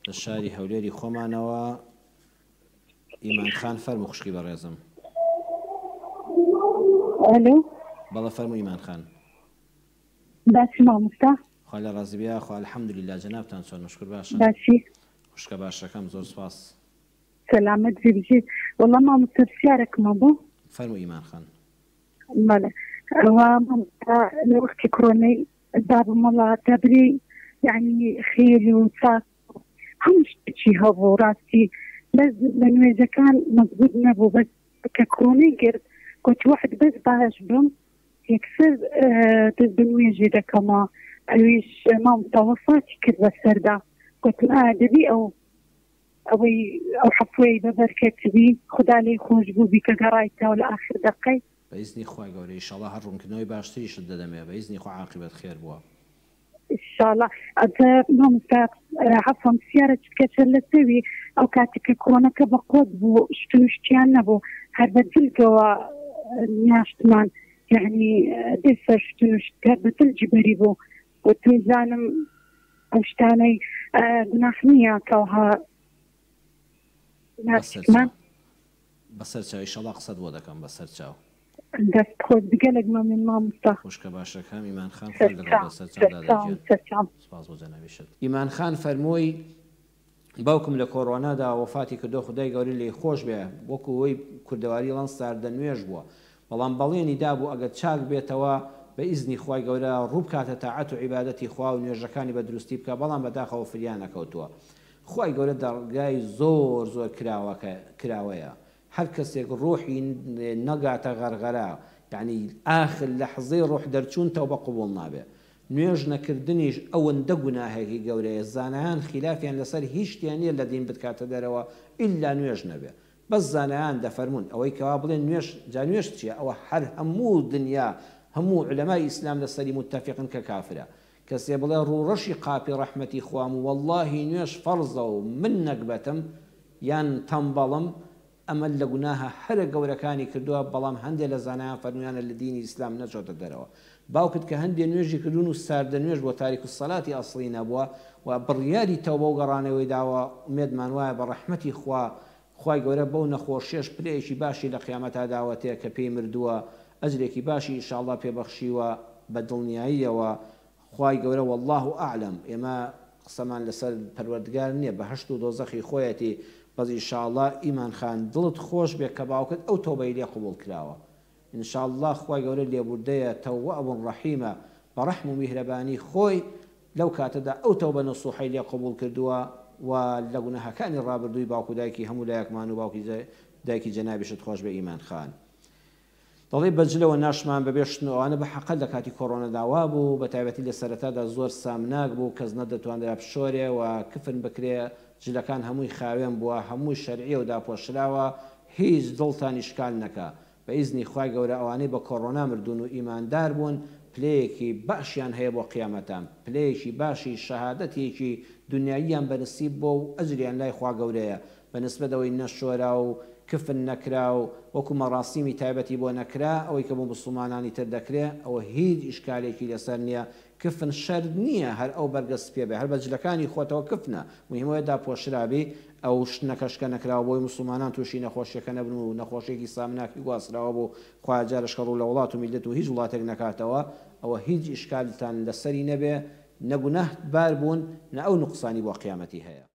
لە شاری هەولێری خۆمانەوە ئیمان خان فەرموو خوشکی بەڕێزم. ئەلۆ. بەڵێ فەرموو ئیمان خان. باشی مامۆستا. خوا لێ ڕازی بێ یاخوا الحمدللە جەنابتان چۆنن شوکر باشن. باشی. خوشکە باشەکەم زۆر سوپاس. سەلامەت بی بژی. وەڵا مامۆستا پرسیارێکم هەبوو. فەرموو ئیمان خان. بەڵێ ئەوە مامۆستا لە وەختی کڕۆنەی بابم وەڵا تەبری یعنی خێر و چاک هەموو شتێکی هەبوو ڕاستی بەس لە نوێژەکان مەزبوط نەبوو بەس کە کڕۆنەی گرت گوتی وەحد بەس باش بم یەکسەر دەست بە نوێژێ دەکەمەوە ئەویش مامۆستا وەفاتی کرد بەسەردا گوتم ئا دەبی ئەو ئەوەی ئەو حەفوەی بەبەرکەتبی خودا لێی خۆش بووبی کە گەڕایتەوە لە ئاخر دەقەی. بە ئیزنی خوای گەورە ئیشەڵا هەر ڕوونکردنەوەی باشتریشت دەدەمێ بە ئیزنی خوا عاقیبەت خێر بووە. ئیشاڵا ئەجە مامۆستا عەفوەن پرسیارە چکە چەند لە سەوی ئەو کاتی کە کۆنەکە بە قوت بوو شتن و شتیان نەبوو هەر بە جلگەوە نیاشتمان یعنی بێ سەر شتن و شت هەر بە جلجی بەری بوو وتم زانم ئەو شتانەی گوناح نییە کەوها ناشتمان. بەسەر چاو ئیشەڵا قسەت بۆ دەکەم بەسەر چاو. دەست خۆش گەلەک مەمنون مامۆستا. خوشکە باشەکەم ئیمان خان خوات لەگەڵ بێت سەرچاو دادە گیان سوپاس بۆ جەنابیشت. ئیمان خان فەرمووی باوکم لە کۆڕۆنادا وەفاتی کردووە خودای گەورە لێی خۆش بێ وەکو وەی کوردەواری ڵەن ساردە نوێژ بووە بەڵام بەڵێنی دابوو ئەگەر چاک بێتەوە بە ئیزنی خوای گەورە ڕووبکاتە تاعەت و عیبادەتی خوا و نوێژەکانی بە دروستی بکا بەڵام بەداخەوە فریا نەکەوتووە خوای گەورە دەرگای زۆر زۆر کراوە کراوەیە هەر کەسێک ڕوحی نەگاتە غەرغەرە یەعنی ئاخر لەحزەی ڕوح دەرچوون تەوبە قبوڵ نابێ نوێژ نەکردنیش ئەوەندە گوناهێکی گەورەیە زانایان خیلافیان لەسەر هیچ شتێ نیە لە دین بتکاتە دەرەوە ئیلا نوێژ نەبێ بەس زانایان دەفەرموون ئەوەی کەوا بڵێ نوێژ جا نوێژ چیە ئەوە هەر هەموو دنیا هەموو عولەمای ئیسلام لەسەری موتەفیقن کە کافرە کەسێ بڵێ ڕووڕەشی قاپی ڕەحمەتی خوام و وەڵڵاهی نوێژ فەڕزە و من نەگبەتم یان تەمبەڵم ئەمە لە گوناهە هەرە گەورەکانی کردووە بەڵام هەندێ لە زانایان فەرموویانە لە دینی ئیسلام نەچۆتە دەرەوە باوکت کە هەندێ نوێژی کردوون و ساردە نوێژ بووە تاریک الصلاتی ئەسڵی نەبووە و بڕیاری تەوبە و گەڕانەوەی داوە ئومێدمان وایە بە ڕەحمەتی خوا خوای گەورە بەو نەخۆشیەش پلەیەکی باشی لە قیامەتا داوەتێ کە پێی مردووە ئەجرێکی باشی ان شاء اللە پێ بەخشیوە بە دڵنیاییەوە خوای گەورە واللە اعلم ئێمە قسەمان لەسەر پەروەردگار نیە بەهەشت و دۆزەخی خۆیەتی بەس ان شاء اللە ئیمان خان دڵت خۆش بێ کە باوکت ئەو تۆبەی لێ قبوڵ کراوە ان شاء اللە خوای گەورە لێبوردەیە تەواب ڕەحیمە بە ڕەحم و میهرەبانی خۆی لەو کاتەدا ئەو تەوبە نەسوحەی لێ قبوڵ کردووە و لە گوناهەکانی ڕابردووی باوک و دایکی هەموو لایەکمان و باوکی دایکی جەنابیشت خۆش بێ ئیمان خان. دەڵێی بە جلەوە ناشمان بەبێ شتن و ئەوانە بە حەقەت لە کاتی کۆڕۆنەدا وابوو بە تایبەتی لە سەرەتادا زۆر سامناک بوو کەس نەدەتوانرا بشۆرێ و کفن بکرێ جلەکان هەمووی خاوێن بووە هەمووی شەرعیە و داپۆشراوە هیچ دڵتان ئیشکال نەکا بە ئیزنی خوای گەورە ئەوانەی بە کۆڕۆنا مردوون و ئیماندار بوون پلەیەکی باشیان هەیە بۆ قیامەتان پلەیەکی باشی شەهادەتێکی دونیاییان بە نسیب بووە و ئەجریان لای خوا گەورەیە بە نسبەت ئەوەی نەشۆرا و کفن نەکرا و وەکو مەڕاسیمی تایبەتی بۆ نەکرا ئەوەی کە بۆ موسڵمانانی تر دەکرێ ئەوە هیچ ئیشکالێکی لەسەر نیە کفن شەرت نیە هەر ئەو بەرگە سپیە بێ هەر بە جلەکانی خۆتەوە کفنە موهیم ئەوەیە داپۆشرابی ئەو شتنەکەش کە نەکراوە بۆی موسڵمانان توشی نەخۆشیەکە نەبن و نەخۆشیەکی سامناکی گواستراوە بوو خوایە جارشکە ڕوو لە وڵات و میللەت و هیچ وڵاتێک نەکاتەوە ئەوە هیچ ئیشکالتان لەسەری نەبێ نە گوناه بار بوون نە ئەو نوقسانی بۆ قیامەتی هەیە.